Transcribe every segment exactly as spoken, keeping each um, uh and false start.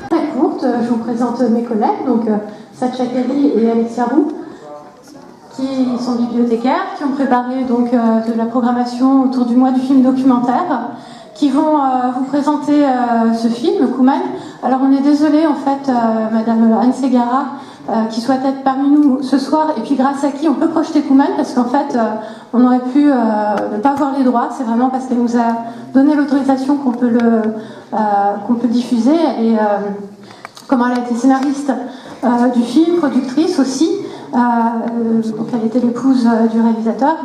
Très courte, je vous présente mes collègues, donc euh, Satya Kelly et Alexia Roux, qui sont bibliothécaires, qui ont préparé donc euh, de la programmation autour du mois du film documentaire, qui vont euh, vous présenter euh, ce film, Kuman. Alors on est désolé en fait, euh, Madame Anne Segara, euh, qui souhaite être parmi nous ce soir, et puis grâce à qui on peut projeter Kuman, parce qu'en fait euh, on aurait pu euh, ne pas avoir les droits, c'est vraiment parce qu'elle nous a donné l'autorisation qu'on peut le, euh, qu'on peut le diffuser. Elle est, euh, comment elle a été scénariste euh, du film, productrice aussi. Euh, donc elle était l'épouse euh, du réalisateur,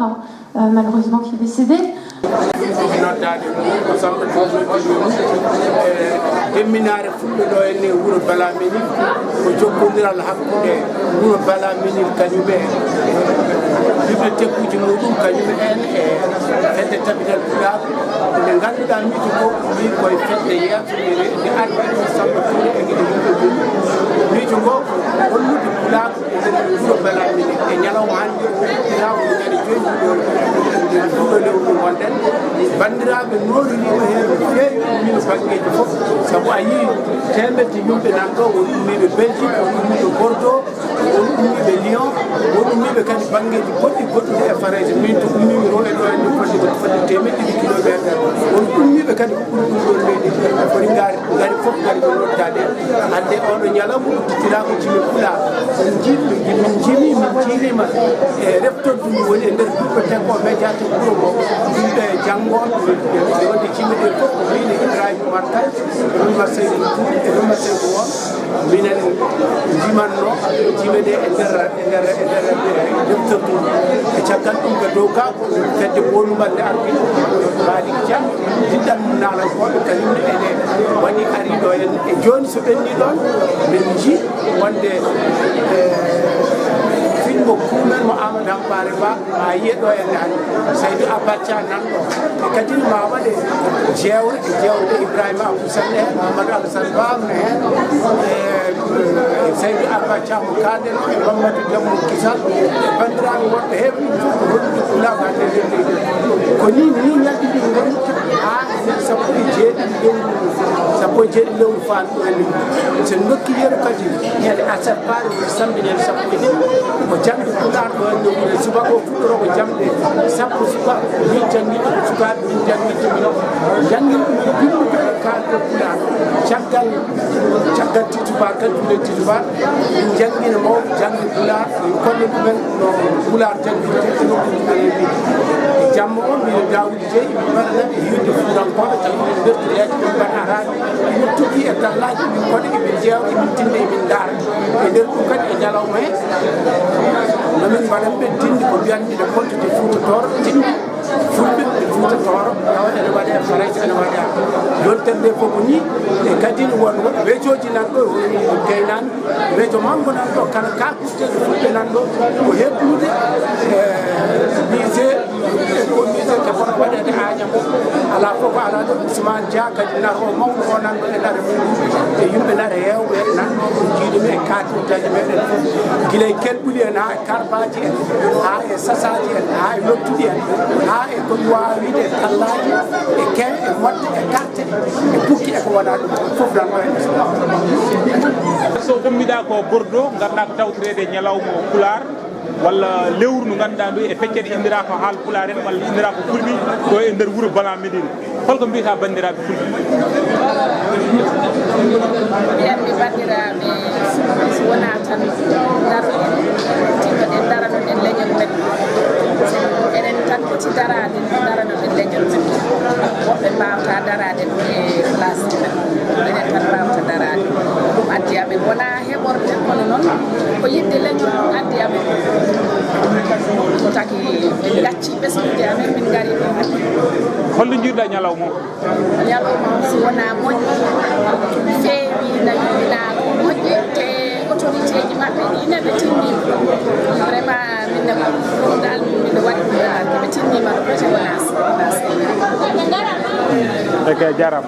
euh, malheureusement qui est décédé. Noddaade ɗum ko Samba Tine noddi ɗum. E temminaare fulɓe ɗo henne wuro Balamini, ko jokkondiral hakkunde wuro Balamini kañum e bibliothèque uji muɗum kañum en e fedde tabinal pulaagu. Nde ngannduɗaa miijo ngo ummi koye fedde yeeso nde ardiiɗo Samba Tine e gide yimɓe mum. Miijo ngo ko hollude pulaagu e nder wuro Balamini e ñalawma hannde o, pulaagu ñande joyi nduɗo, nduɗo lewru ndu ngonɗen. Banndiraaɓe nooriniiɓe heen no feewi, ummiino banngeeji fof. Sabu a yii teemedde yimɓe nan ɗo, won ummiiɓe Belgique, won ummiiɓe Bordeaux, won ummiiɓe Lyon, won ummiiɓe kadi banngeeji goɗɗi goɗɗuɗi e Farayse. Min to ummiimi ɗo e ɗo hannde fodde, fodde teemedde ɗiɗi kilometer. Won ummiiɓe kadi ko ɓuri ɗum ɗon leydi, foti ngaari, ngari fof ngari ko noddaade. Hannde oɗo ñalawma udditiraama Jime Pulaar. Min njiimi, min njiimi, min njiiliima e reftordu ndu woni e nder duɗe tengoo médiatique wuro ngo. Yimɓe janngooɓe, ɓe wonde jime ɗe fof ko wiyde Ibrahima Oumar Kane, e Oumar Seydou Touré, e Oumar Seydou Won. Minen njimanno jime ɗe e nder, e nder, e nder defterdu. E caggal ɗum, ko dow gaa ko fedde bonumal nde ardiiɗo Malick Dia, jiɗɗan naalankooɓe kañum ne ene waɗi ari ɗo en. E jooni so ɓenni ɗon, min nji wonde, e, film Kuumen mo Amadou Hampare Ba, a yiye ɗo en hannde. Saydou Abacha nan ɗo. E kadi ma waɗe jeewre, e jeewre Ibrahima Abou Sall en, Mamadou Alassane Ba ne heen, e, e Saydou Abacha mo kaalɗen o, e Mamadou Dembo Kisal, e banndiraaɓe wonɓe heewɓe, ɗum fof ko hollude pulaagu hannde e nder leydi. Ko ni, ni ñalɗi ɗi ngoni haa sappo e jeeɗiɗi lewru, sappo e jeeɗiɗi lewru faan ɗo e leydi. So en ndokki yeru kadi ñande aset paare woni samedi ñande sappo e ɗiɗi, ko jaŋde pulaar ɗo e nder wuro. Subaka o fuɗɗoroo ko jamɗe sappo suka, min jannginta ko sukaaɓe, min jannginta min, jannginta min binndugol e kaalgol pulaar. Caggal, caggal titubaar, kadi juuɗe titubaar, min janngina mawɓe jaŋde pulaar, min kolla ɗumen no pulaar janngirtee e nokkuuji men e leydi. E jamma o, mbiɗo Daawuda Jeey, mi waɗana ɓe hiirde fuutankooɓe, tawi ɓe nder toɗɗeeji, ɓe mbaɗa araade, min tuggi e gallaaji, min koɗa, min jeewa, min tinda, min ndaara. E nder ɗum kadi e ñalawma he, no min mbaɗan ɓe tinndi ko mbiyanmi le compte de Fouta Tooro, tinndi fulɓe e Fouta Tooro, tawa ene waɗe e Farayse, ene waɗe e yontere nde fof ko nii. E kadi ne won woɗɓe wecooji nan ɗo, woni gaynaaɓe, weco manngo nan ɗo, kala ka Fulɓe nan ɗo ko heɓnude, e, musée, e ko musée te kono waɗeede Añam o. Alaa fof ko alaa ɗo, Ousmane Dia kadi naroowo mawɗo o nan ɗo e nare mum, e yimɓe nare heewɓe nan ɗo, ko jiiɗumi e kaatirtaaji meɗen fof, gila e kelɓuli en haa e karbaaji en, haa e sasaaji en, haa e lottuɗi en, haa e ko mi waawa wiide e tallaaji, e kewe, e moɗɗe, e karte, e bukki, e ko wonaa ɗum fof nan ɗo e. So ummiɗaa ko Bordeaux, ngarɗaa ko tawtoreede ñalawma pulaar, walla lewru ndu ngannduɗaa ndu e feccere inndiraa ko haal pulaar en, walla inndiraa ko fulɓe, ɗo e nder wuro Bala Médine. Holko mbiyata banndiraaɓe fulɓe? Mbiyanmi banndiraaɓe, so wonaa tan daroɗen, tinnoɗen, daranoɗen leñol men. Eɗen tan poti daraade, daranoɗen leñol men. Woɓɓe mbaawata daraade ɗum e place ji men. Enen tan mbaawata daraade. Ɗum addi amen wonaa heɓorde, kono noon ko yiɗde leñol ɗum addi amen. Ɗum taki min ngacci ɓesnguuji amen, min ngari ɗo hannde. Holno njiiruɗaa ñalawma o? Ñalawma o, so wonaa moƴƴo, feewi, na yuɓɓinaa ko moƴƴi, te autorité ji maɓɓe ɗi ne ɓe tinniima. Vraiment, min ne ko ɗum dal, min waɗi ɗum dal, ɓe tinniima no foti wonaade. Jaaraama.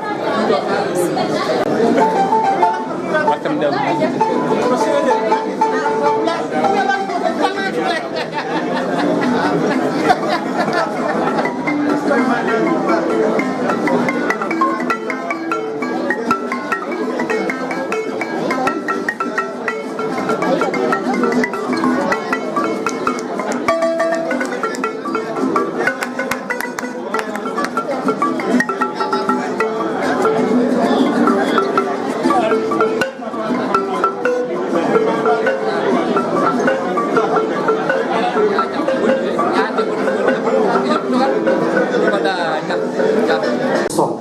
Sont.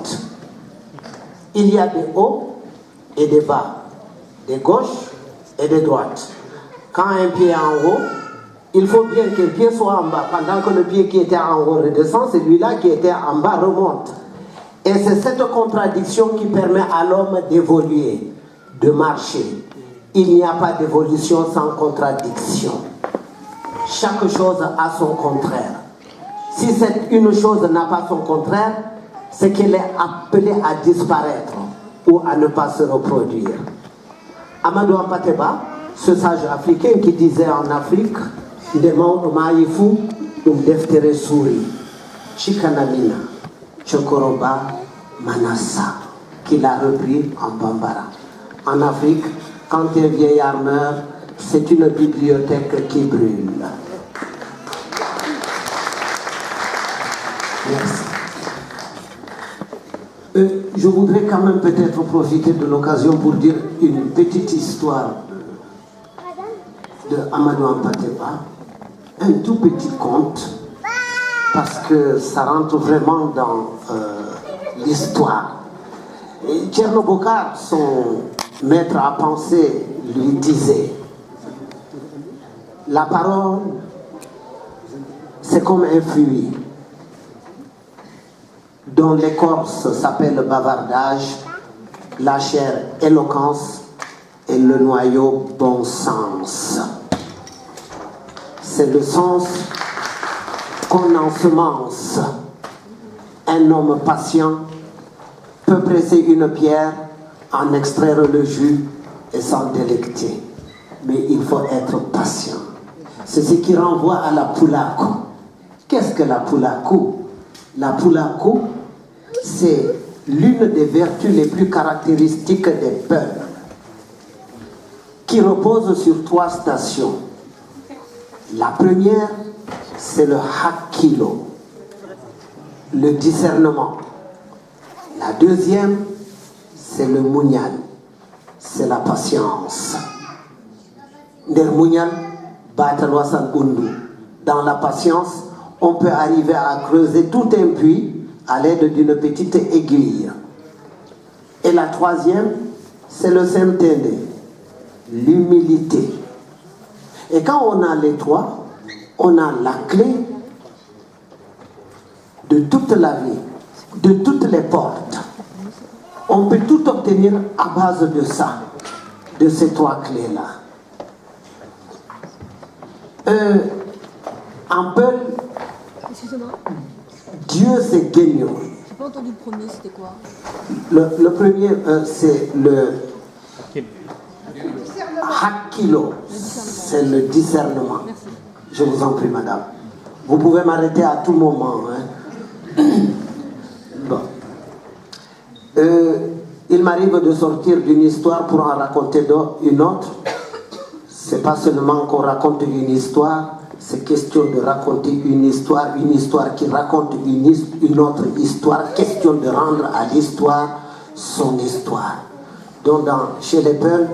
Il y a des hauts et des bas, des gauches et des droites. Quand un pied est en haut, il faut bien qu'un pied soit en bas. Pendant que le pied qui était en haut redescend, celui-là qui était en bas remonte. Et c'est cette contradiction qui permet à l'homme d'évoluer, de marcher. Il n'y a pas d'évolution sans contradiction. Chaque chose a son contraire. Si cette une chose n'a pas son contraire, c'est qu'elle est appelée à disparaître ou à ne pas se reproduire. Amadou Hampâté Bâ, ce sage africain qui disait en Afrique, nde mawɗo maayi fuu, ɗum deftere suuri. Cikanamina, Cokoroba Manassa, qu'il a repris en bambara. En Afrique, quand un vieillard meurt, c'est une bibliothèque qui brûle. Merci. Euh, je voudrais quand même peut-être profiter de l'occasion pour dire une petite histoire de, de Amadou Hampâté Bâ, un tout petit conte, parce que ça rentre vraiment dans, euh, l'histoire. Et Thierno Bokar, son maître à penser, lui disait, la parole, c'est comme un fruit dont l'écorce s'appelle bavardage, la chair éloquence et le noyau bon sens. C'est le sens qu'on ensemence. Un homme patient peut presser une pierre, en extraire le jus et s'en délecter. Mais il faut être patient. C'est ce qui renvoie à la Pulako. Qu'est-ce que la Pulako ? La Pulako, c'est l'une des vertus les plus caractéristiques des peuples qui repose sur trois stations. La première, c'est le hakkilo, le discernement. La deuxième, c'est le muñal, c'est la patience. Nder muñal, batal wasan ɓundu. Dans la patience, on peut arriver à creuser tout un puits à l'aide d'une petite aiguille. Et la troisième, c'est le sentende, l'humilité. Et quand on a les trois, on a la clé de toute la vie, de toutes les portes. On peut tout obtenir à base de ça, de ces trois clés-là. Euh, en Peul, Excusez-moi, Dieu c'est Genyo. J'ai pas entendu le premier, c'était quoi ? Le, le premier, euh, c'est le hakkilo, c'est le discernement. Merci. Je vous en prie, madame. Vous pouvez m'arrêter à tout moment, hein. Bon. Euh, il m'arrive de sortir d'une histoire pour en raconter d'o-, une autre. C'est pas seulement qu'on raconte une histoire, c'est question de raconter une histoire, une histoire qui raconte une his-, une autre histoire, question de rendre à l'histoire son histoire. Donc, dans, chez les Peul,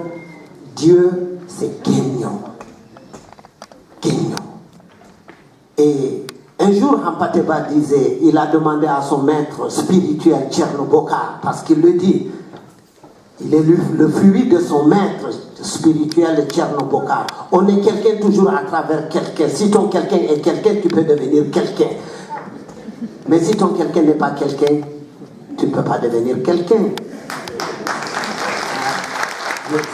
Dieu, c'est Genyo. Genyo. Et un jour, Hampâté Bâ disait, il a demandé à son maître spirituel, Thierno Bokar, parce qu'il le dit, il est le, le fruit de son maître spirituel, Thierno Bokar. On est quelqu'un toujours à travers quelqu'un. Si ton quelqu'un est quelqu'un, tu peux devenir quelqu'un. Mais si ton quelqu'un n'est pas quelqu'un, tu ne peux pas devenir quelqu'un. Merci.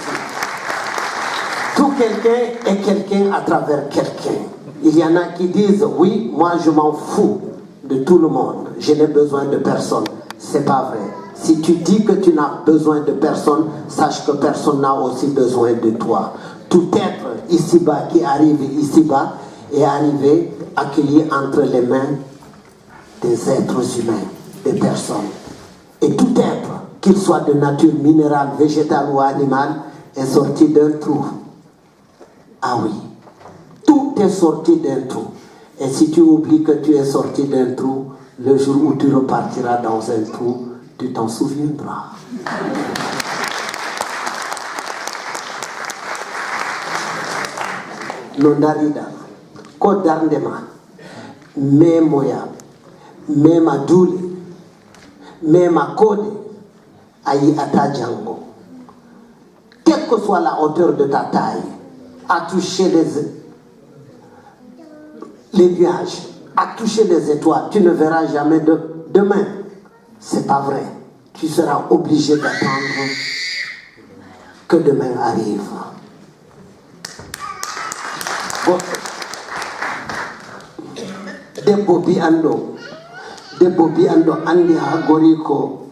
Tout quelqu'un est quelqu'un à travers quelqu'un. Il y en a qui disent, oui, moi je m'en fous de tout le monde. Je n'ai besoin de personne. C'est pas vrai. Si tu dis que tu n'as besoin de personne, sache que personne n'a aussi besoin de toi. Tout être ici-bas qui arrive ici-bas est arrivé, accueilli entre les mains des êtres humains, des personnes. Et tout être, qu'il soit de nature minérale, végétale ou animale, est sorti d'un trou. Ah oui, tout est sorti d'un trou. Et si tu oublies que tu es sorti d'un trou, le jour où tu repartiras dans un trou, tu t'en souviendras. No dariɗa, ko darnde ma, memoya, mema duule, mema koode, a yi'ata janngo. Quelle que soit la hauteur de ta taille, à toucher les, les nuages, à toucher les étoiles, tu ne verras jamais de, demain. C'est pas vrai. Tu seras obligé d'attendre que demain arrive. Bon. Debbo bi'anɗo, debbo bi'anɗo anndi haa goriiko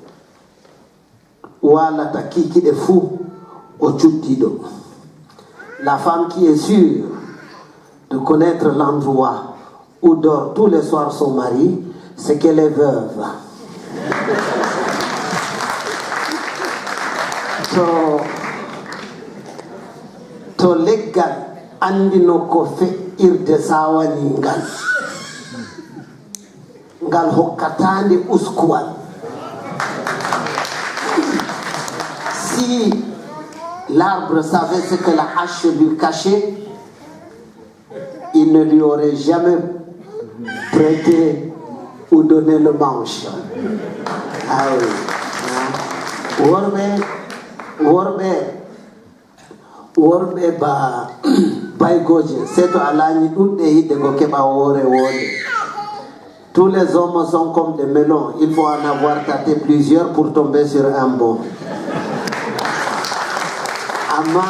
waalata kiikiɗe fuu o cuddiiɗo. La femme qui est sûre de connaître l'endroit où dort tous les soirs son mari, c'est qu'elle est veuve. To, to leggal anndino ko fe'irde saawani ngal, ngal hokkataande uskuwal. Si l'arbre savait ce que la hache lui cachait, il ne lui aurait jamais prêté ou donné le manche. Ah oui. Worɓe, worɓe, worɓe ba baygooje, seeto a laañi ɗuɗɗe hidde ko keɓa woore woore. Tous les hommes sont comme des melons, il faut en avoir tâté plusieurs pour tomber sur un bon. Amma,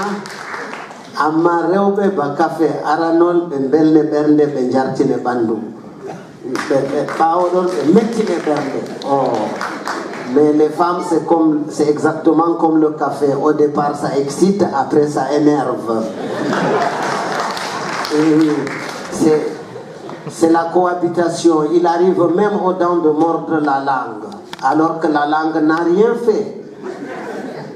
amma rewɓe ba kafe, aranol ɓe mbelne ɓernde, ɓe njartine ɓanndu. Ɓe, ɓe ɓaawo ɗon ɓe mettine ɓernde. Oh. Mais les femmes, c'est comme, c'est exactement comme le café. Au départ, ça excite, après, ça énerve. Et c'est, c'est la cohabitation. Il arrive même aux dents de mordre la langue, alors que la langue n'a rien fait.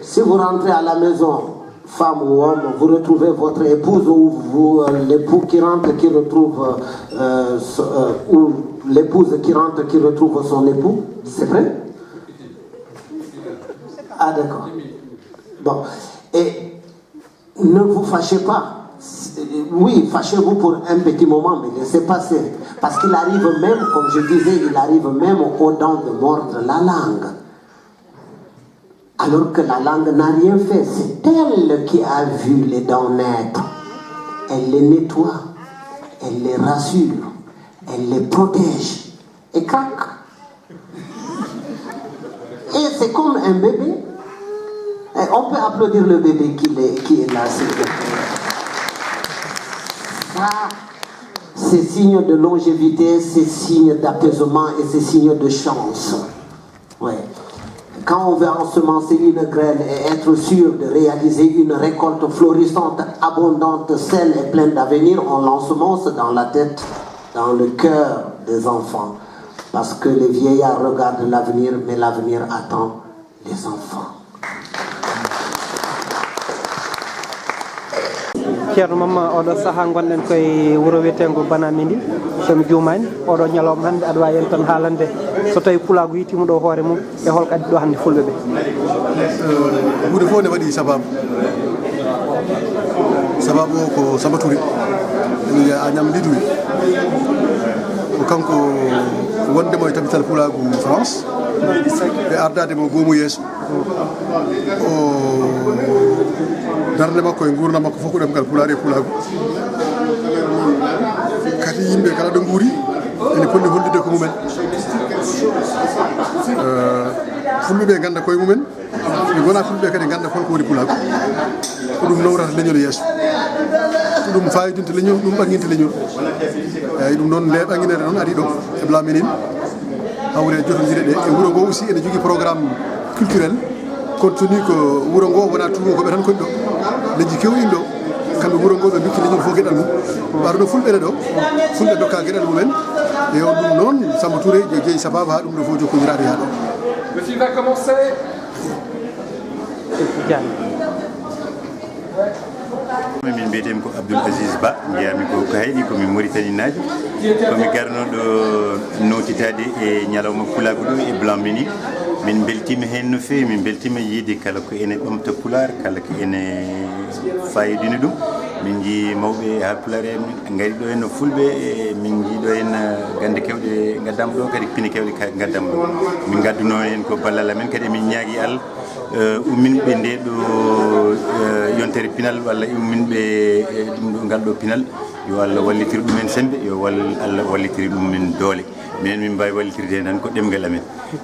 Si vous rentrez à la maison, femme ou homme, vous retrouvez votre épouse ou vous, euh, l'époux qui rentre, qui retrouve, euh, ce- euh, ou l'épouse qui rentre, qui retrouve son époux, c'est vrai ? Ah, d'accord. Bon. Et ne vous fâchez pas. C'est- Oui, fâchez-vous pour un petit moment, mais laissez passer. Parce qu'il arrive même, comme je disais, il arrive même aux dents de mordre la langue. Alors que la langue n'a rien fait, c'est elle qui a vu les dents naître. Elle les nettoie, elle les rassure, elle les protège. Et crac. Et c'est comme un bébé. Et on peut applaudir le bébé qui est, qui est là, s'il vous plaît. Ça, c'est signe de longévité, c'est signe d'apaisement et c'est signe de chance. Ouais. Quand on veut ensemencer une graine et être sûr de réaliser une récolte florissante, abondante, saine et pleine d'avenir, on l'ensemence dans la tête, dans le cœur des enfants. Parce que les vieillards regardent l'avenir, mais l'avenir attend les enfants. Ceerno Mamma, oɗo sahaa ngonɗen koye wuro wiyeteengo Banamindi, so mi juumaani. Oɗo ñalawma hannde aɗa waawi en tan haalande so tawii pulaagu yiytiima ɗo hoore mum, e hol kadi ɗo hannde fulɓe ɓe? Huunde fof ne waɗi sababu. Sababu o ko Samba Touré, ene wiya Agnam Lidouy. Ko kanko wonde mo e tabital pulaagu France, ɓe ardaade mo goomu yeeso. O darnde makko e nguurndam makko fof ko ɗemngal pulaar e pulaagu. Kadi yimɓe kala ɗo nguuri ene poti hollude ko mumen. Fulɓe ɓe ngannda koye mumen, ɓe ngona fulɓe kadi ngannda holko woni pulaagu. Ko ɗum nawrata leñol yeeso, ko ɗum fayidinta leñol, ɗum ɓanginta leñol. Eyyi, ɗum noon nde ɓanginere noon ari ɗo e Blaminin. Hawre jotondire ɗe e wuro ngo aussi ene jogii programme culturel, compte tenu ko wuro ngo wonaa tuurokoɓe tan koni ɗo, leñji kew ino ɗo, kamɓe wuro ngo ɓe ndokki leñol fof geɗal mum. Ɓaɗo ɗo fulɓe ne ɗo, fulɓe ndokka geɗal mumen. E on ɗum noon, Samba Touré, je jeeyi sababu haa ɗum ɗo fof jokkondiraaɗo haa ɗo. Le film va commencer. Min mbiyetee ko Abdoul Aziz Ba, mbiyami ko Kaydi, ko mi Mauritanie naajo. Ko mi garno ɗo notitade e ñalawma pulaagu ɗo e Blanc Mini. Min mbeltima heen no feewi, min mbeltima yiide kala ko ene ɓamta pulaar, kala ko ene fayidina ɗum. Min njii mawɓe haa pulaar en ngari ɗo en no fulɓe, e min njii ɗo en gande kewɗe ngaddama ɗo, kadi pine kewɗe ngaddama ɗo. Min ngadduno heen ko ballal amen, kadi min ñaagi Allah. Eh, umminɓe nde ɗo eh, yontere pinal walla umminɓe eh, ɗum ɗo ngal ɗo pinal, yo Allah wallitir ɗumen sembe, yo wal- Allah wallitir ɗumen doole. Minen min mbawi wallitirde hen tan ko ɗemgal amen.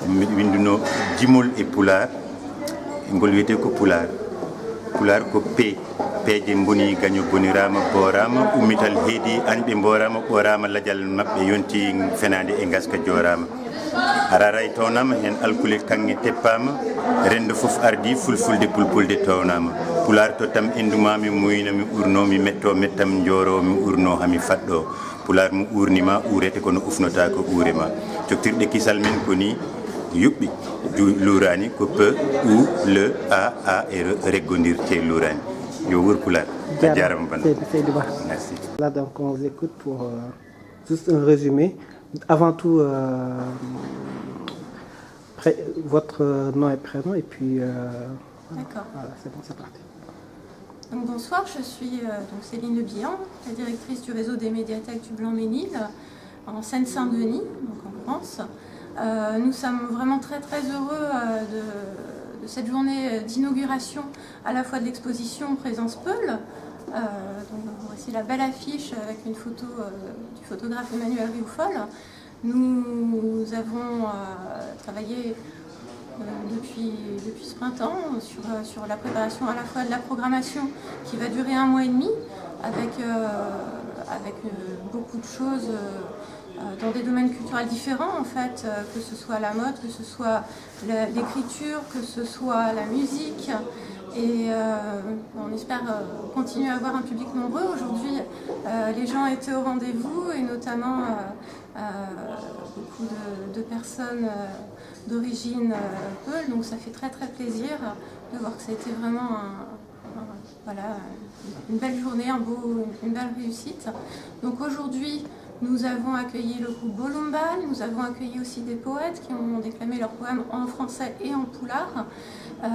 Miɗo winduno jimol e pulaar, ngol wiyete ko pulaar. Pulaar ko pe peeje mboni gaño bonirama boorama, ummital heedi añɓe mboorama ɓoorama, lajal maɓɓe yonti fenade e gaska joorama. Araray townama hen alkule kanŋe teppama, rendo fof ardi fulfulde pulpulde townama. Pulaar tottam endu ma mi muyno mi urno mi metto mettam jooro mi urno hami fadɗo. Pulaar mo uurnima uurete kono ufnotako uurema. Coktirɗe kisal men koni yuɓɓi luurani ko pe u le a a e reggondirte luurani. Yo wuur pulaar. A jarama bana. Seydi Seydi Ba. Merci. Là donc on vous écoute pour euh, juste un résumé. Avant tout, euh, pré- votre nom et prénom et puis euh, voilà, D'accord. C'est bon, c'est parti. Donc, bonsoir, je suis euh, donc Céline Le Bihan, la directrice du réseau des médiathèques du Blanc-Ménil, euh, en Seine-Saint-Denis, donc en France. Euh, nous sommes vraiment très très heureux euh, de, de cette journée euh, d'inauguration à la fois de l'exposition Présence Peul. Euh, donc voici la belle affiche avec une photo euh, du photographe Emmanuel Rioufol. Nous avons euh, travaillé euh, depuis, depuis ce printemps sur, euh, sur la préparation à la fois de la programmation qui va durer un mois et demi avec, euh, avec euh, beaucoup de choses euh, euh, dans des domaines culturels différents en fait, euh, que ce soit la mode, que ce soit la- l'écriture, que ce soit la musique. Et euh, on espère euh, continuer à avoir un public nombreux. Aujourd'hui, euh, les gens étaient au rendez-vous et notamment euh, euh, beaucoup de, de personnes euh, d'origine euh, peul. Donc ça fait très très plaisir de voir que ça a été vraiment un- un- voilà, une belle journée, un beau- une belle réussite. Donc aujourd'hui, nous avons accueilli le groupe Bolumbal, nous avons accueilli aussi des poètes qui ont déclamé leurs poèmes en français et en pulaar. Euh,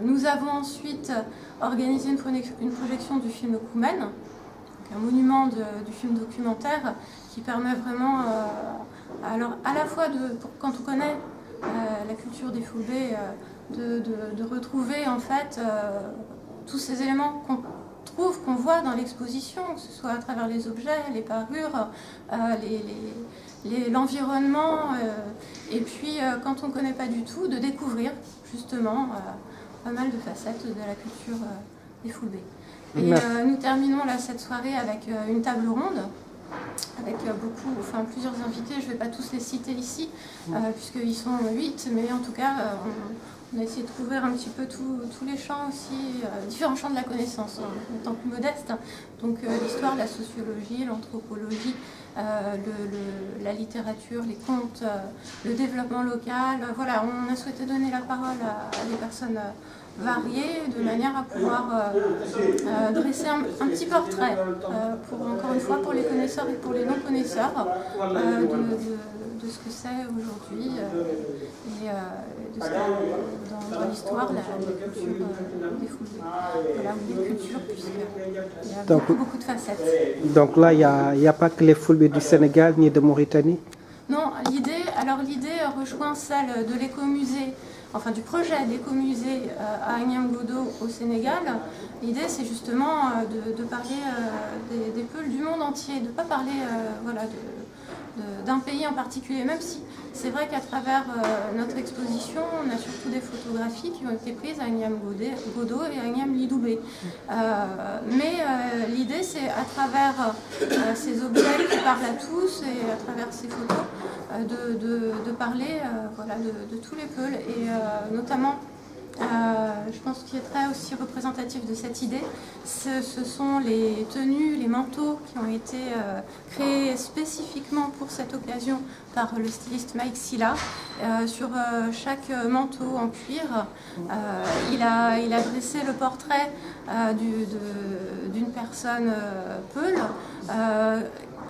nous avons ensuite organisé une, projection- une projection du film Koumen, donc un monument de- du film documentaire qui permet vraiment, euh, alors à la fois de, pour- quand on connaît euh, la culture des Fulbe, euh, de, de- de retrouver en fait euh, tous ces éléments qu'on trouve, qu'on voit dans l'exposition, que ce soit à travers les objets, les parures, euh, les- les- les- l'environnement, euh, et puis euh, quand on ne connaît pas du tout, de découvrir justement euh, pas mal de facettes de la culture euh, des Fulbe. Et Merci. Euh, nous terminons là cette soirée avec euh, une table ronde, avec euh, beaucoup, enfin plusieurs invités. Je ne vais pas tous les citer ici, euh, puisqu'ils sont huit, mais en tout cas, euh, on, on a essayé de couvrir un petit peu tout- tous les champs aussi, euh, différents champs de la connaissance, hein, en tant que modeste. Donc euh, l'histoire, la sociologie, l'anthropologie, euh, le- le- la littérature, les contes, euh, le développement local. Euh, voilà, on a souhaité donner la parole à, à des personnes euh, variées de manière à pouvoir euh, euh, dresser un, un petit portrait euh, pour encore une fois pour les connaisseurs et pour les non-connaisseurs euh, de, de- de ce que c'est aujourd'hui euh, et euh, de ce que dans, dans l'histoire la, la culture euh, des Fulbe. Voilà, ou des cultures puisqu'il y a Donc- beaucoup, beaucoup de facettes. Donc là, il n'y a, il y a pas que les Fulbe du Sénégal ni de Mauritanie. Non, l'idée, alors l'idée euh, rejoint celle de l'écomusée enfin du projet d'écomusée euh, à Agnam Godo au Sénégal, l'idée c'est justement euh, de, de parler euh, des, des Peuls du monde entier, de ne pas parler euh, voilà, de- de- d'un pays en particulier, même si c'est vrai qu'à travers euh, notre exposition, on a surtout des photographies qui ont été prises à Agnam Godé- Godo et à Agnam Lidoubé. Euh, mais euh, l'idée, c'est à travers euh, ces objets qui parlent à tous et à travers ces photos, euh, de, de- de parler euh, voilà, de, de tous les Peuls. Et euh, notamment, euh, je pense, ce qui est très aussi représentatif de cette idée, ce, ce sont les tenues, les manteaux qui ont été euh, créés spécifiquement pour cette occasion par le styliste Mike Silla. Euh, sur euh, chaque manteau en cuir, euh, il, a, il a dressé le portrait euh, du- de- d'une personne euh, Peul euh,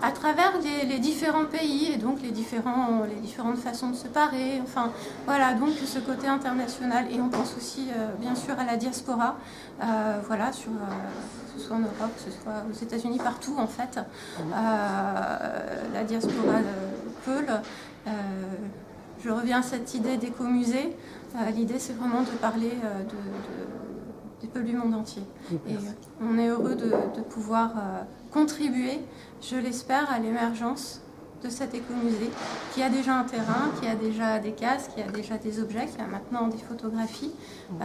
à travers les, les différents pays et donc les, différents, les différentes façons de se parer. Enfin, voilà, donc ce côté international. Et on pense aussi, euh, bien sûr, à la diaspora, euh, voilà, sur, euh, que ce soit en Europe, que ce soit aux États-Unis, partout en fait. Euh, la diaspora euh, Peul. Euh, je reviens à cette idée d'écomusée. Euh, L'idée, c'est vraiment de parler euh, de- de- des Peuls du monde entier. Et on est heureux de, de pouvoir euh, contribuer, je l'espère, à l'émergence de cet écomusée qui a déjà un terrain, qui a déjà des cases, qui a déjà des objets, qui a maintenant des photographies euh,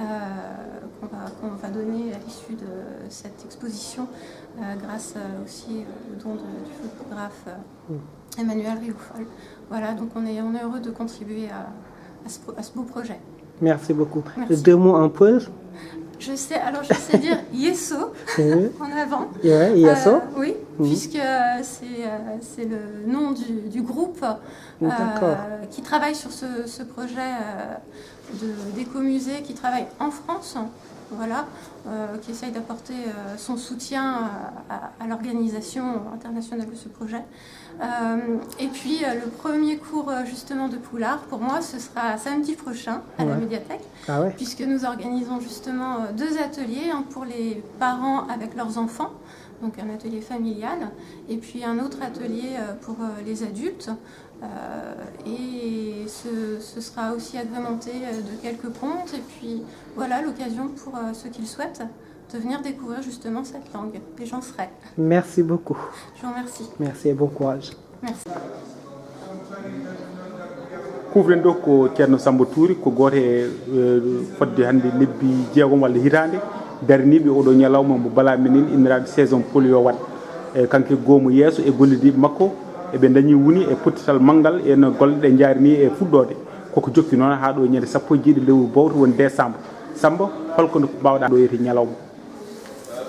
qu'on va, qu'on va donner à l'issue de cette exposition euh, grâce euh, aussi euh, au don de- du photographe euh, Emmanuel Rioufol. Voilà, donc on est, on est heureux de contribuer à, à ce, pro- à ce beau projet. Merci beaucoup. Merci. Deux mots en Peul. Je sais, alors je sais dire Yesso Oui. en avant. Yeah, Yesso. Euh, oui, puisque euh, c'est euh, c'est le nom du, du groupe euh, D'accord. qui travaille sur ce, ce projet euh, de- d'écomusée, qui travaille en France, voilà, euh, qui essaye d'apporter euh, son soutien à, à- à l'organisation internationale de ce projet. Euh, et puis euh, le premier cours euh, justement de Poulard, pour moi, ce sera samedi prochain à la Ouais. médiathèque, Ah ouais. puisque nous organisons justement euh, deux ateliers, un pour les parents avec leurs enfants, donc un atelier familial, et puis un autre atelier euh, pour euh, les adultes. Euh, et ce, ce sera aussi agrémenté euh, de quelques contes, et puis voilà l'occasion pour euh, ceux qui le souhaitent de venir découvrir justement cette langue. Et j'en serai. Merci beaucoup. Je vous remercie. Merci et bon courage. Merci. Kufren ɗo ko Ceerno Samba Tuuri, ko gooto e eh, fodde hannde lebbi jeegom walla hitaande daraniiɓe oɗo ñalawma mo Bala Minin inniraaɗo saison polio waɗ. E kanko e goomu yeeso e gollidiiɓe makko, eɓe ndañi woni e pottital manngal e no golle ɗe njaari ni e fuɗɗoode. Koko jokki noon haa ɗo ñande sappo e jeeɗi lewru bowto woni décembre. Samba, holko no mbaawɗaa ɗo yete ñalawma?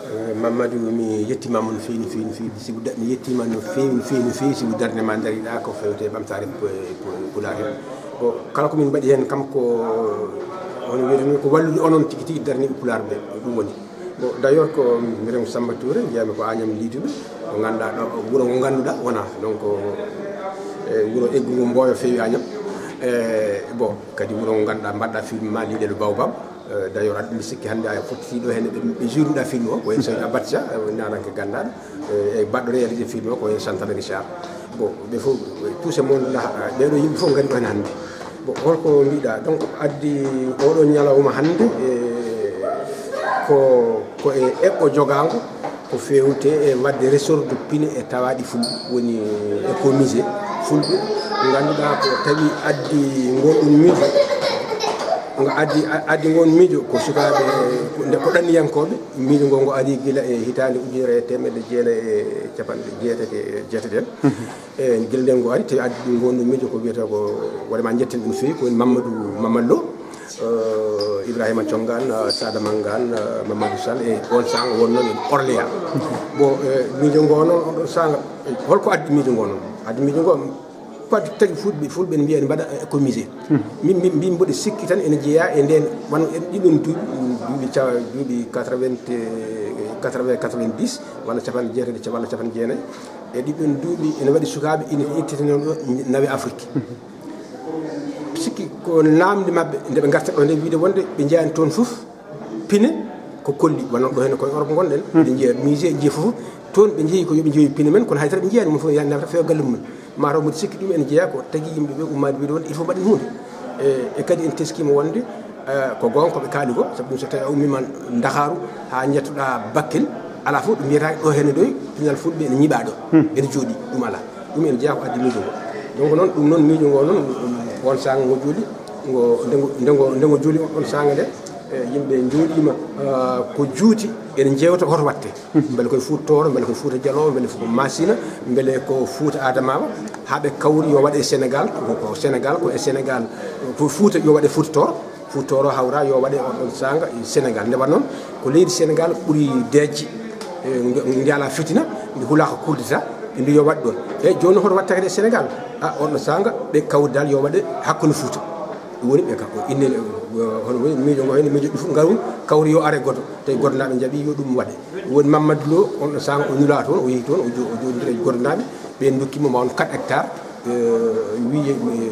Eh, Mamadou, mi yettiima no feewi, no feewi, no feewi. Sibu da- mi yettiima no feewi, no feewi, no feewi. Sibu darnde ma ndariɗaa ko fewte ɓamtaare pu- pu- Pulaar heen. Bon, kala ko min mbaɗi heen kam ko, hono wiyetee ko wallude onon tigi tigi darniiɓe Pulaar ɓe, ko ɗum woni. Bon, d'ailleurs ko minen Samba Touré, njiyami ko Agnam Lidoubé, ko ngannduɗaa ɗo, wuro ngo ngannduɗaa wonaa. Donc, e wuro eggu ngo Mboyo feewi Agnam. E, bon, kadi wuro ngo ngannduɗaa mbaɗɗaa film ma Liɗel Baobab. Eh, d'ailleurs, aɗa mi sikki hannde a fotti ɗo heen ɓe, ɓe juurnuɗaa film o, ko en Soñ Abacha, eh, naananke ganndaaɗo, eh, e baɗɗo réalisé film o, ko en Santana Richard. Bon, ɓe fof, eh, tous ces monde là, eh, ɓee ɗo yimɓe fof ngari ɗo heen hannde. Bon, holko mbiɗa? Donc, addi oɗo ñalawma hannde, eh, ko, ko e eɓɓo jogaango, ko fewte e waɗde resorde pine e tawaaɗi fulɓe, woni écomusée fulɓe, ngannduɗaa ko tawi addi ngonɗun miijo, nga addi, addi ngon miijo ko sukaaɓe, nde ko ɗanniyankooɓe. Miijo ngo, ngo ari gila e hitaande ujunere e teemedde jeenayi e capanɗe jeetati e jeetati en. E gila nden ngo ari, tawi addi ɗum ngonɗun miijo ko wiyetee ko, wonde ma njetten ɗum feewi, ko woni Mamadou Mamadou Lo, eh, Ibrahima Congaan, eh, Sada Mangaan, eh, Mamadou Sall, e on saanga wonnooɓe Orléans. Bon, eh, miijo ngo noon, on ɗon saanga, holko addi miijo ngo noon? Addi miijo ngo, ko addi tagi fulɓe, fulɓe ne mbiya ne mbaɗa écomusée. Min, min, min mboɗo sikki tan ene jeyaa e nden, wano en ɗiɗon duuɓi, duuɓi ca-, duuɓi quatre-vingts, quatre-vingts, quatre-vingt-dix, walla capanɗe jeetati, walla capanɗe jeenayi. E ɗiɗon duuɓi ene waɗi sukaaɓe ina ittete noon ɗo nawe Afrique. Sikki ko naamnde maɓɓe nde ɓe ngarta ɗo nde wiide wonde ɓe njeyaani toon fof pine ko kolli, wano ɗo heen ko e Europe ngonɗen. Ɓe njeya musée, njeya fof. Toon ɓe njeyi ko yo ɓe njeeyu pine men, kono hay dara ɓe njeyaani mum fof, yaani nafata feewa galle mum. Mataw mboɗo sikki ɗum ene jeyaa ko tagi yimɓe ɓe ummaade wiide wonde il faut mbaɗen huunde. E, e kadi en teskiima wonde, eh, ko goonga ko ɓe kaali ko, sabu ɗum so tawii a ummiima Ndakaaru haa njettoɗaa Bakel, alaa fof ɗo mbiyata ɗo henne ɗo, pinal fulɓe ene ñiɓaa ɗo, ene jooɗii, ɗum alaa. Ɗum ene jeyaa ko addi miijo ngo. Donc noon, ɗum noon miijo ngo noon, on saanga ngo juuli, ngo, nde ngo, nde ngo, nde ngo juuli on, on saanga nde, eh, yimɓe njooɗiima, eh, ko juuti, ene njeewta hoto waɗte. Mbele koye Fuuta Tooro, mbele koye Fuuta Jaloo, mbele ko Maasina, mbele ko Fuuta Adamawa, haa ɓe kawri yo waɗe Senegaal, ko, ko Senegaal, ko e Senegaal, ko Fuuta yo waɗe Fuuta Tooro, Fuuta Tooro hawra yo waɗe on ɗon saanga e Senegaal. Nde wano noon, ko leydi Senegaal ɓuri deeƴde, e, ndi, ndi alaa fitina, ndi hulaaka coup d'État, ɓe mbi yo waɗ ɗoon. Eeyi, jooni noon hoto waɗ tawde e Senegaal? A, on ɗon saanga, ɓe kawri dal yo waɗe hakkunde Fuuta. Ɗum woni ɓe kam, o inni, o, hono woni miijo ngo, heen miijo ɗi fof ngaru, kawri yo are gooto, tawi Godanaaɓe njaɓi yo ɗum waɗe. Ɗum woni Mamadou Lo, on ɗo saanga o nulaa toon, o yehi toon, o jo-, o jooɗondiri e Godanaaɓe, ɓe ndokki mo ma won quatre hectares, eh, wiye, eh,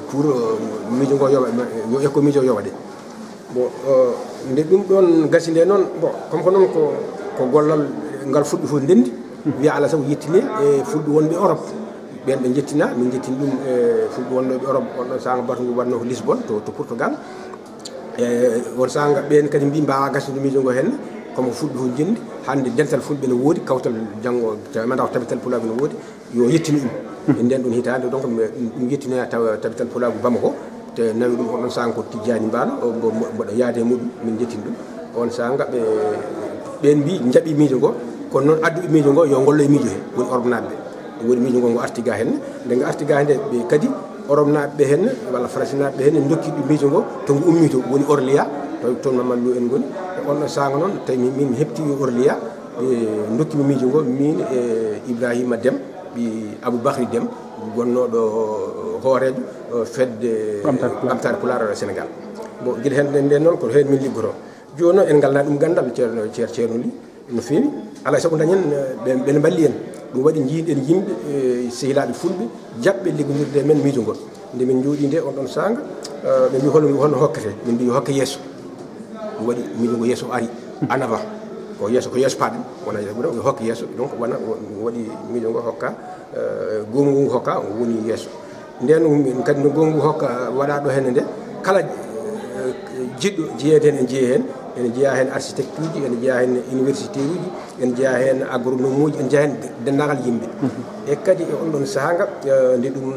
pour, eh, miijo ngo yo wa-, yo ekko miijo yo waɗe. Bon, eh, nde ɗum ɗoon gasi nde noon, bon, comme ko noon ko, ko gollal ngal fulɓe fof ndenndi, wiya alaa sago yettine e fulɓe wonɓe Europe. Ɓeen ɓe njettinaa, min njettini ɗum e fulɓe wonnooɓe Europe, on ɗon saanga batu ngu waɗnoo ko Lisbonne, to, to Portugal. E on saanga ɓeen kadi mbii mbaawaa gasnude miijo ngo heen, comme ko fulɓe fof njenndi, hannde dental fulɓe no woodi, kawtal janngo, tawi mataw tabital pulaagu no woodi, yo yettinu ɗum. E ndeen ɗoon hitaande, donc, mi, ɗum yettinoyaa taw-, tabital pulaagu Bamako, te nawi ɗum on ɗon saanga ko Tijjaani Mbaalo, o, mbo-, mbo-, mboɗo yaade e muɗum, min njettini ɗum. On saanga ɓe, ɓeen mbii njaɓi miijo ngo, kono noon adduɓe miijo ngo yo ngollo e miijo he, woni Orobnaaɓe ɓe. Woni miijo ngo, ngo arti ga henne. Nde ngo arti ga henne, ɓe kadi Orobnaaɓe ɓe henne, walla Faransinaaɓe ɓe henne, ndokki ɓe miijo ngo, to ngo ummii to, woni Orliya, to toon Mamadou Lo en ngoni. E on ɗon saanga noon, tawi min, min heɓti yo Orliya, ɓe ndokki mi miijo ngo, min e Ibrahima Dem, ɓi Aboubacry Dem, gonnooɗo hooreejo, eh, fedde Ɓamtaare Pulaar. Ɓamtaare Pulaar Senegaal. Bon, gila heen nden, nden noon ko heen min liggotoo. Jooni noon en ngalnaa ɗum ganndal, Ceerno, Ceer-, Ceerno Ly, no feewi. Alaa e sago dañen, eh, ɓe, ɓe mbaɗi en. Ɗum waɗi njiiɗen yimɓe, eh, sehilaaɓe fulɓe, jaɓɓe liggondirde e men miijo ngol. Nde min njooɗii nde, on ɗon saanga, eh, ɓe mbii, "Hono, hono hokkete?" Min mbii, "Yo hokke yeeso." Ɗum waɗi miijo ngo yeeso ari, en avant. Ko yeeso, ko yeeso paaɗen, wona yeeso, ɗum hokke yeeso, donc wona, ɗum waɗi miijo ngo hokka, eh, goomu ngu hokka, woni yeeso. Nden min kadi no goomu ngu hokka waɗaa ɗo henne nde, kala, eh, jiɗɗo jeyeede heen, ene jeyaa heen, ene jeyaa heen architecte uji, ene jeyaa heen université uji, ene jeyaa heen agronome uji, ene jeyaa heen denndaangal yimɓe. E kadi e on ɗon sahaa nga, eh, nde ɗum,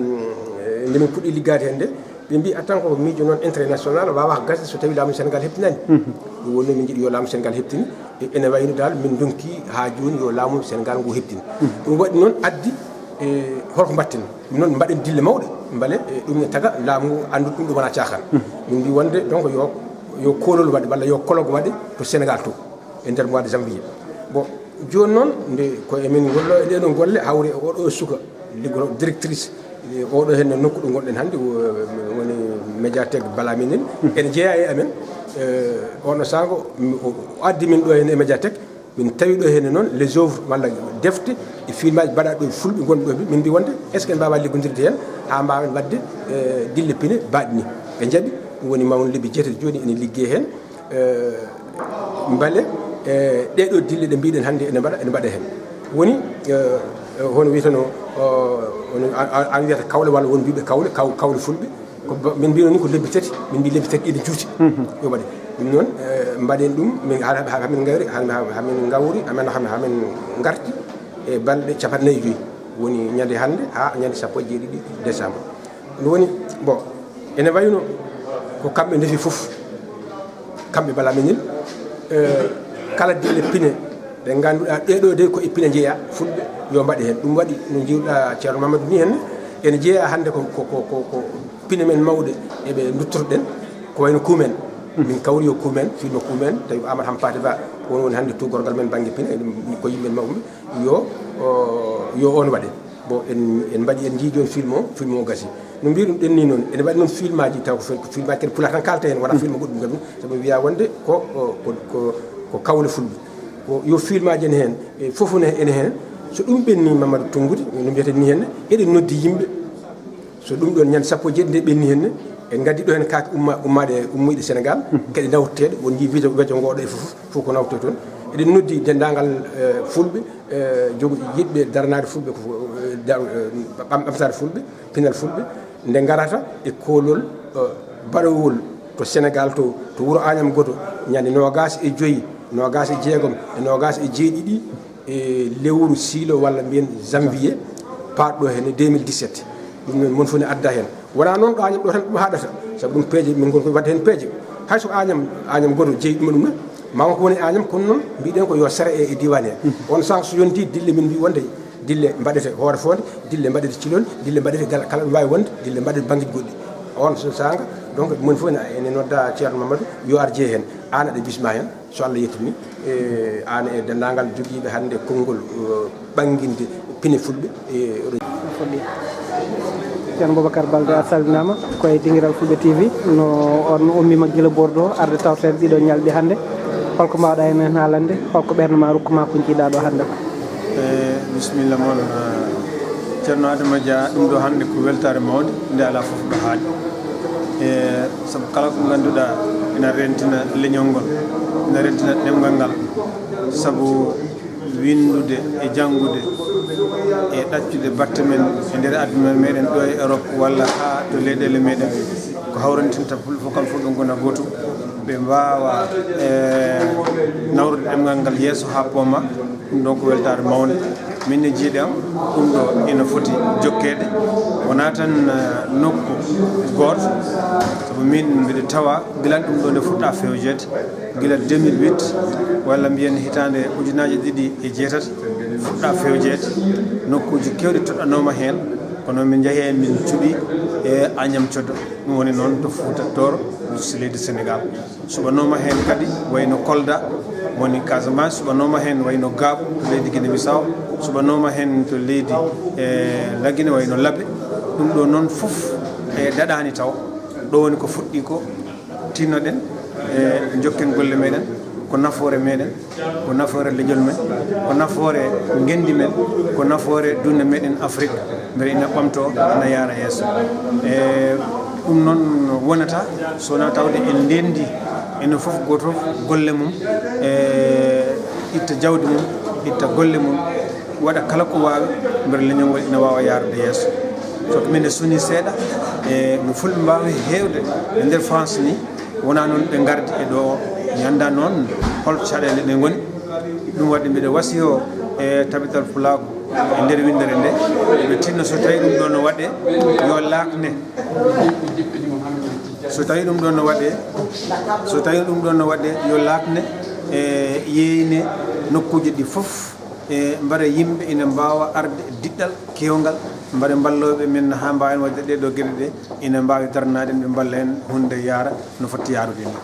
eh, nde min puɗɗi liggaade heen nde, ɓe mbii, "Attan ko miijo noon international, waawaa ko gasde so tawii laamu Senegaal heɓtinaani." Ɗum woni min njiɗi yo laamu Senegaal heɓtini, e, ene wayno dal min ndonki haa jooni yo laamu Senegaal ngu heɓtin. Ɗum waɗi noon addi, e, holko mbaɗten? Ɗum noon mbaɗen dille mawɗe, mbele, e, ɗum ne taga laamu ngu anndu ɗum ɗo wonaa caaxaan. Min mbii wonde donc yo, yo koolol waɗe walla yo colloque waɗe to Senegaal to, e nder mois de janvier. Bon, jooni noon nde ko emin ngollo e ɗee ɗoo golle, hawri e oɗo suka, liggoto directrice, e oɗo heen nokku ɗo ngonɗen hannde, wo-, woni médiathèque Balaminel. Ene jeyaa e amen, e, on sahaa o, o addi min ɗo heen e médiathèque, min tawi ɗo heen noon les œuvres walla defte e filmaaji mbaɗaaɗi ɗo e fulɓe gonɓe ɗo, min mbii wonde est-ce que en mbaawaa liggondirde heen haa mbaawen waɗde, e, dille pine baaɗi ni. Ɓe njaɓi, ɗum woni ma won lebbi jeetati jooni ene liggee heen. Eh, mbele, eh, ɗee ɗoo dille ɗe mbiɗen hannde ene mbaɗa, ene mbaɗa heen. Woni, eh, eh, hono wiyeteno, o, hono a, a, an wiyata kawle walla won mbiɓe kawle, kaw-, kawle fulɓe. Ko ba-, min mbino ni ko lebbi tati, min mbi lebbi tati ene juuti. Yo waɗe. Ɗum noon, eh, mbaɗen ɗum, min, ha, ha, ha min ngawri, ha, ha, ha min ngawri, ha min, ha min, ha min ngarti e balɗe capanɗe nayi e joyi. Woni ñande hannde haa ñande sappo e jeeɗiɗi décembre. Ɗum woni, bon, ene wayno ko kamɓe ndefi fof, kamɓe Balaminel, eh, kala dille pine ɗe ngannduɗaa ɗee ɗoo de ko e pine njeyaa, fulɓe yo mbaɗe heen. Ɗum waɗi no njiiruɗaa Ceerno Mamadou ni heen, ene jeyaa hannde ko, ko, ko, ko, ko pine men mawɗe eɓe nduttotoɗen, ko wayno Kuumen. Min kawri yo Kuumen, filmo Kuumen, tawi ko Amadou Hampâté Bâ, on woni hannde tuugorgal men bannge pine, ko yimɓe mawɓe, yo, o, yo on waɗe. Bon, en, en mbaɗi, en njii jooni film o, film o gasi. No mbiiruɗen ni noon, ene waɗi noon filmaaji taw ko fil-, ko filmaaji kadi pulaar tan kaalta heen, wonaa film goɗɗum kadi, sabu mi wiyaa wonde ko, ko, ko, ko, ko kawle fulɓe. Ko yo filmaaji ene heen, e fof ne ene heen. So ɗum ɓenni Mamadou Toungoudy, no mbiyeten ni heen, eɗen noddi yimɓe. So ɗum ɗoon ñande sappo e jeeɗiɗi nde ɓenni heen ne, en ngaddi ɗo heen kaake umma-, ummaaɗe, ummiiɗe Senegaal, kadi nawteteeɗe, won njii wejo, wejo ngooɗo e fof, fof ko nawtee toon. Eɗen noddi denndaangal, eh, fulɓe, eh, jogo yiɗɓe daranaade fulɓe, ko, eh, da-, eh, ɓam-, ɓamtaade fulɓe, pinal fulɓe, nde ngarata e koolol, Baɗowol to Sénégal to, to wuro Agnam Godo, ñande noogaas e joy, noogaas e jeegom e noogaas e jeeɗiɗi e lewru siilo walla mbiyen janvier, paaɗɗo heen e deux mille dix-sept. Ɗum noon, mon fof ne adda heen. Wonaa noon ɗo Agnam ɗo tan ɗum haɗata, sabu ɗum peeje, min ngoni koye waɗde heen peeje. Hay so Agnam, Agnam Godo jeyi ɗum e ɗum ne, ma won ko woni Agnam, kono noon mbiɗen ko yo sara e, e diiwaan heen. On sens so yonti, dille min mbi wonde dille mbaɗete Hoore Foonde, dille mbaɗete Cilol, dille mbaɗete gal-, kala ɗo waawi wonde, dille mbaɗete bannge goɗɗi. On so saanga, donc, moni fof ene, ene nodda Ceerno Mamadou, yo ar jeye heen. Aan aɗa bisma heen, so Allah yettini, e, aan e denndaangal jogiiɓe hannde konngol, eh, ɓannginde pine fulɓe, e, oɗo Ceerno Boubacar Balde, a salminaama ko e dingiral Fulɓe T V. No on ummiima gila Bordeaux, arde tawteede ɗiɗo ñalɗi hannde. Holko mbaawɗaa en heen haalande? Holko ɓernde ma rokku ma ko njiiɗaa ɗo hannde ko? E, bisimilla mon, eh, Ceerno Adama Dia, ɗum ɗo hannde ko weltaare mawnde, nde alaa fof ɗo haaɗi. E, sabu kala ko ngannduɗaa ina rentina leñol ngol, ina rentina ɗemngal ngal. Sabu winndude e janngude e ɗaccude batte men e nder aduna meɗen ɗo e Europe walla haa to leyɗeele meɗen, ko hawrantinta fulɓe fof, kamɓe fof ɓe ngona gootum, ɓe mbaawa, e, nawrude ɗemngal ngal yeeso haa pooma. Ɗum ɗon ko weltaare mawnde. Min e jiyɗe am, ɗum ɗo ina foti jokkeede. Wonaa tan, eh, nokku gooto, sabu min mbiɗa tawa gila ɗum ɗo nde fuɗɗa fewjeede, gila deux mille huit, walla mbiyen hitaande ujunaaji ɗiɗi e jeetati, fuɗɗa fewjeede, nokkuuji keewɗi toɗɗanooma heen, kono min njahi heen, min cuɓi e Agnam Coddo, ɗum woni noon to Fuuta Tooro, to leydi Senegaal. Suɓanooma heen kadi wayno Kolda, woni Casamance, suɓanooma heen wayno Gaabu to leydi Guinée Bissau, suɓanooma heen to leydi, e, Lagine wayno Labe. Ɗum ɗo noon fof, e, daɗaani taw. Ɗo woni ko fuɗɗi ko, tinnoɗen, e, njokken golle meɗen, ko nafoore meɗen, ko nafoore leñol men, ko nafoore ngenndi men, ko nafoore dunde meɗen Afrique, mbele ina ɓamtoo, ina yaara yeeso. E, ɗum noon wonata so wonaa tawde en ndenndi enen fof gooto fof golle mum, e, itta jawdi mum, itta golle mum, waɗa kala ko waawi mbele leñol ngol ina waawa yaarude yeeso. So ko min e suni seeɗa, e, no fulɓe mbaawi heewde e nder France ni, wonaa noon ɓe ngardi e ɗo o. Mi anndaa noon hol caɗeele ɗe ngoni. Ɗum waɗi mbiɗa wasiyo e Tabital Pulaagu e nder winndere nde, ɓe tinno so tawi ɗum ɗo no waɗe, yo laakne. So tawi ɗum ɗo no waɗe, so tawi ɗum ɗo no waɗe, yo laakne e yeeyne nokkuuji ɗi fof, e mbare yimɓe ina mbaawa arde e diɗɗal keewngal, mbare mballooɓe men haa mbaawen waɗde ɗee ɗoo geɗe ɗe, ina mbaawi daranaade, ɓe mballa en huunde yaara no foti yaarude ni.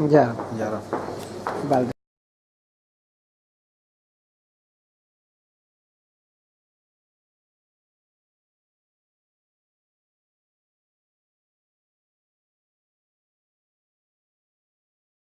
Jaaraama. Jaaraama. Balde.